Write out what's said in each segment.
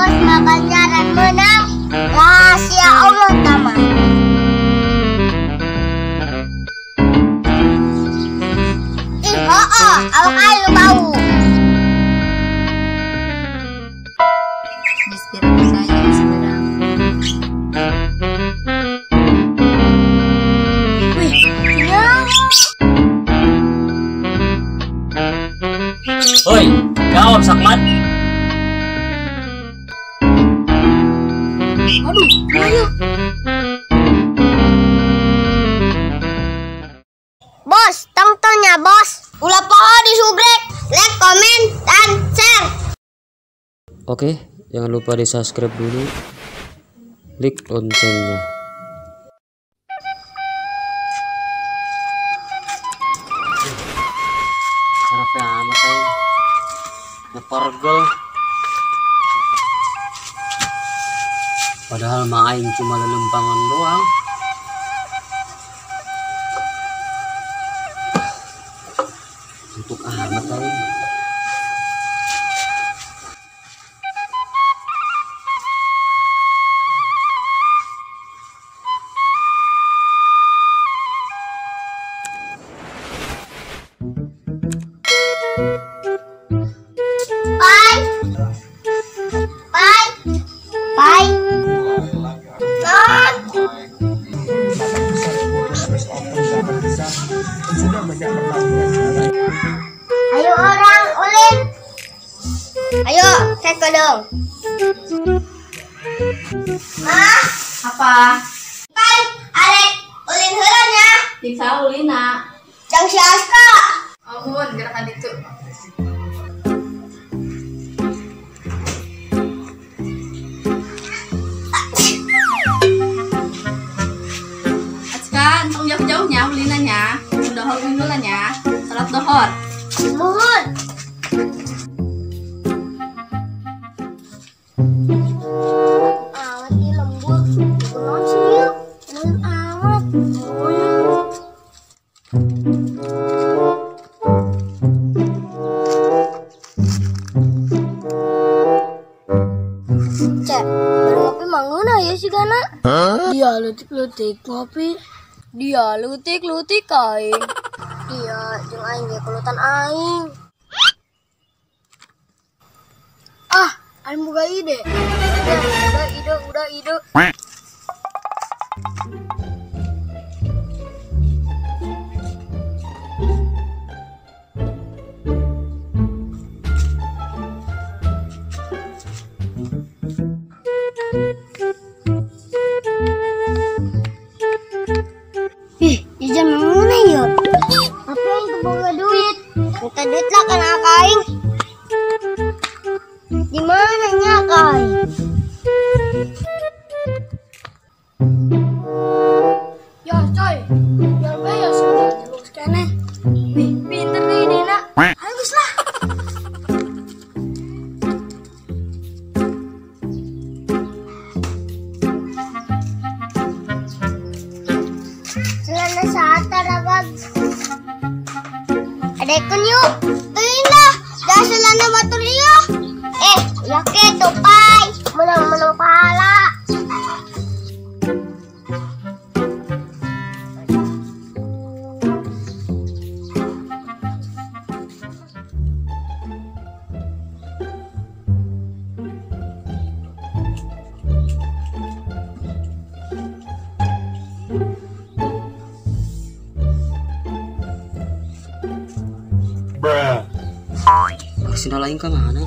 Bos makan menang. Rahasia Allah taman. Ih, oh, awak ayo bau. Oi, jawab Sakmat. Aduh, ayo. Bos, tontonnya bos. Ulah poho di subrek, like, komen, dan share. Oke, jangan lupa di subscribe dulu, klik loncengnya. Capek amat aing. Ngeporgel. Padahal mah aing cuma lelempangan doang. Untuk amat aing. Bye. Bye. Bye. Ayo orang ulin. Ayo, saya kodong. Mah, apa? Bye, arek ulin heula nya. Diksa ulina. Jang si Aska. Amun gerakan itu. Aska, entong jauh-jauhnya ulinanya. Dohor nya, salat dohor. Mohon. Amat di lembur, kunaon sih ieu? Kunaon amat. Cek, baru ngopi mangeuna ya si Gana. Dia leutik-leutik ngopi. Dia leutik-leutik aing. Dia jeung aing ge kelutan aing. Ah, aing boga ide. Udah ide. Ih, jajan mana ya? Apa yang keboga duit? Minta duit lah kan aing. Di mana nya kai? Ya coy, biar bayar sudah terus kene. Wih, pinter nih Dina. Bagus lah. Celana sata ragag. Adekun yuk. Teuing lah, dah celana batur ieu. Ulah kitu pai. Menang-menang pahala. Sendal aing ka mana?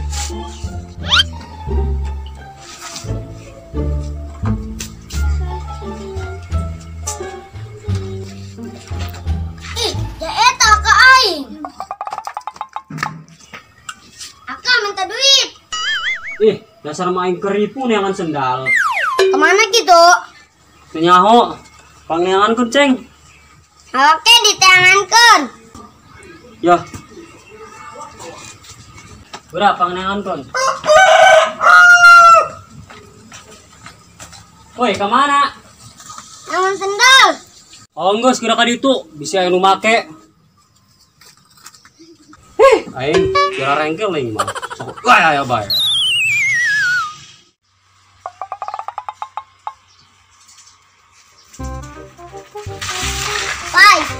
Ih, ya eta ka aing. Aka minta duit. Ih, dasar mah aing keripu neangan sendal. Kemana gitu? Teu nyaho. Pangneangankeun, Ceng. Oke, diteangankeun. Yah. Berapa pangneangan kon? Woi, kemana? Neangan sendal. Oh, enggak, segera ka ditu, bisa anu make. Aing kira rengkel aing mah. Sok wah ya bae.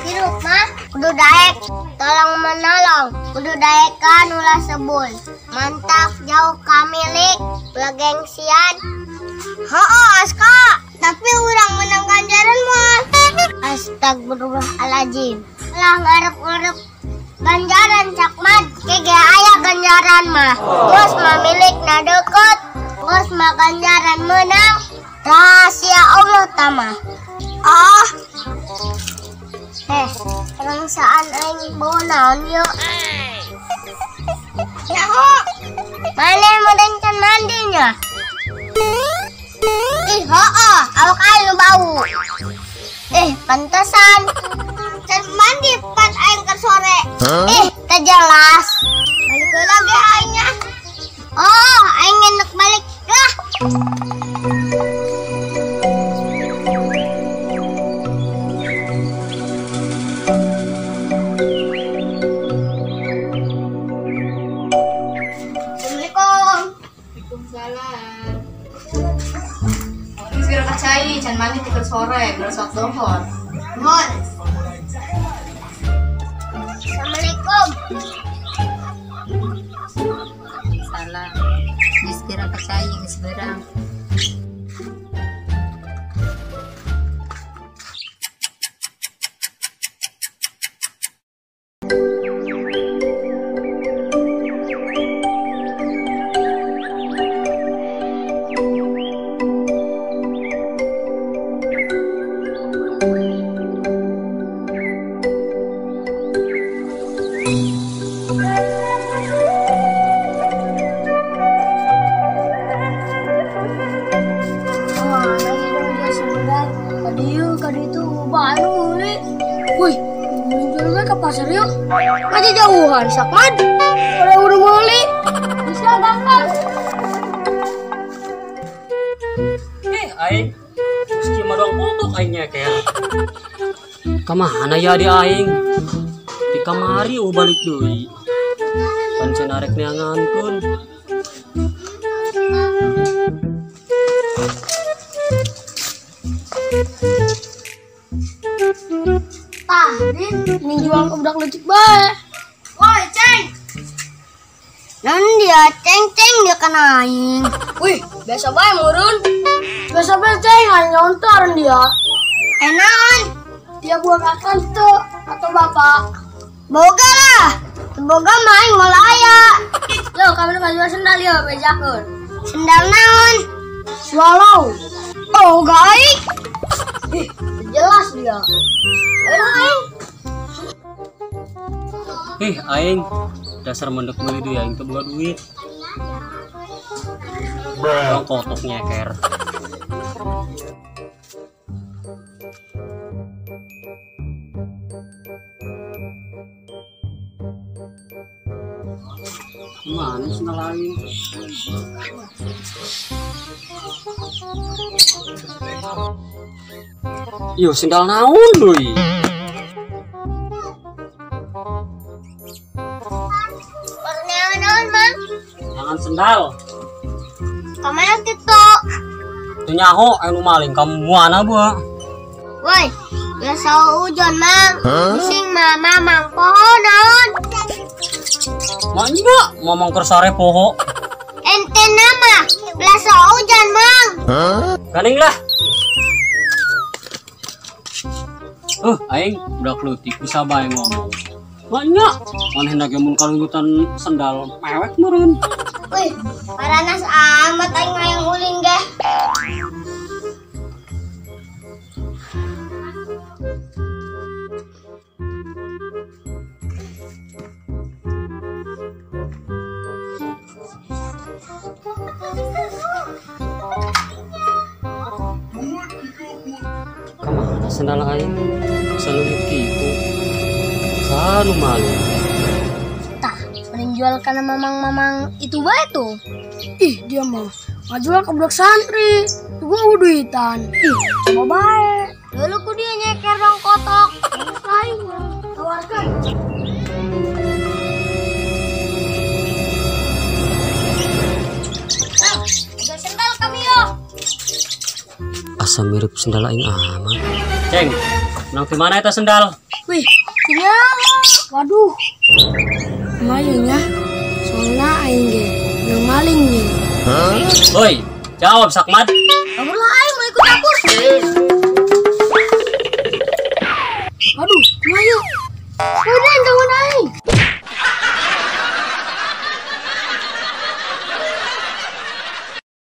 Hirup mah kudu daek tolong menolong, kudu daekan ulah sebul. Mantap jauh kamilik, ulah gengsian. Hooh Aska, tapi urang menang ganjaran mah. Astagfirullahaladzim. Lah ngarep-ngarep ganjaran cakmat, kege aya ganjaran mah. Bos mah milik na deket, bos mah ganjaran menang. Rahasia Allah tamah. Ah. Rangsaan aing bawa naon yuk. Nyaho. Mana meureun can mandinya? Ih, hooh, awak aing bau. Pantesan. Can mandi pan aing ke sore. Teu jelas. Balik lagi aingnya. Oh, aing enak balik. Lah. Assalamualaikum. Waalaikumsalam. Geus geura ka cai, can mandi ti sore, geura salat dohor. Nuhun. Assalamualaikum. Salam. Geus geura ka cai, geus beurang. Wih, muncul ke pasar yuk. Masih jauhan, Sakmad. Udah udah beli. Bisa gampang. Aing. Meski mah doang kotok aingnya kayak. Kamana ya di aing? Di kamari balik deui. Pan cenah rek neangankeun. Tah, Din, ini jual ke budak leutik bae. Woi, Ceng. Nan dia ceng-ceng dia kana aing. Wih, biasa bae meureun. Biasa bae Ceng, aing nyontor dia. Enaon? Dia buang akan teu atau bapak? Boga lah. Boga mah aing moal aya. Yo, kami nu jual sendal yo bejakeun. Sendal naon? Swallow. Oh, gaik. Ih, jelas dia. Aing dasar mendek meuli deui aing teu boga duit. Bang kotok nyeker. Mana sendal aing? Yo sendal naon deui? Jangan sendal. Kamana kitu? Teu nyaho anu maling kamu mana buah? Woi, biasa hujan mang. Bising mah mamang poho naon? Manya mamang keur sare poho. Ente nama biasa hujan mang. Ganing lah. Aing budak leutik bisa bae ngomong. Banyak manehna ge mun kalunggutan sendal mewek meureun. Wih, paranas amat aing hayang ulin ge. Kamana sendal aing? Salungit kitu. Sanu malu. Tah, mending jual karena mamang-mamang itu bae tuh. Ih, dia mah ngajual ke budak santri. Gua duitan. Ih, coba bae. Dulu ku dia nyeker dong kotok. Lain tawarkan. Nah, agak sendal kami yo. Asa mirip sendal aing amat. Ceng, menang di mana eta sendal? Wih, tinggal. Waduh. Lumayan ya. Soalnya aing ge menang maling nih. Woi, jawab Sakmat. Kabur lah aing mau ikut campur.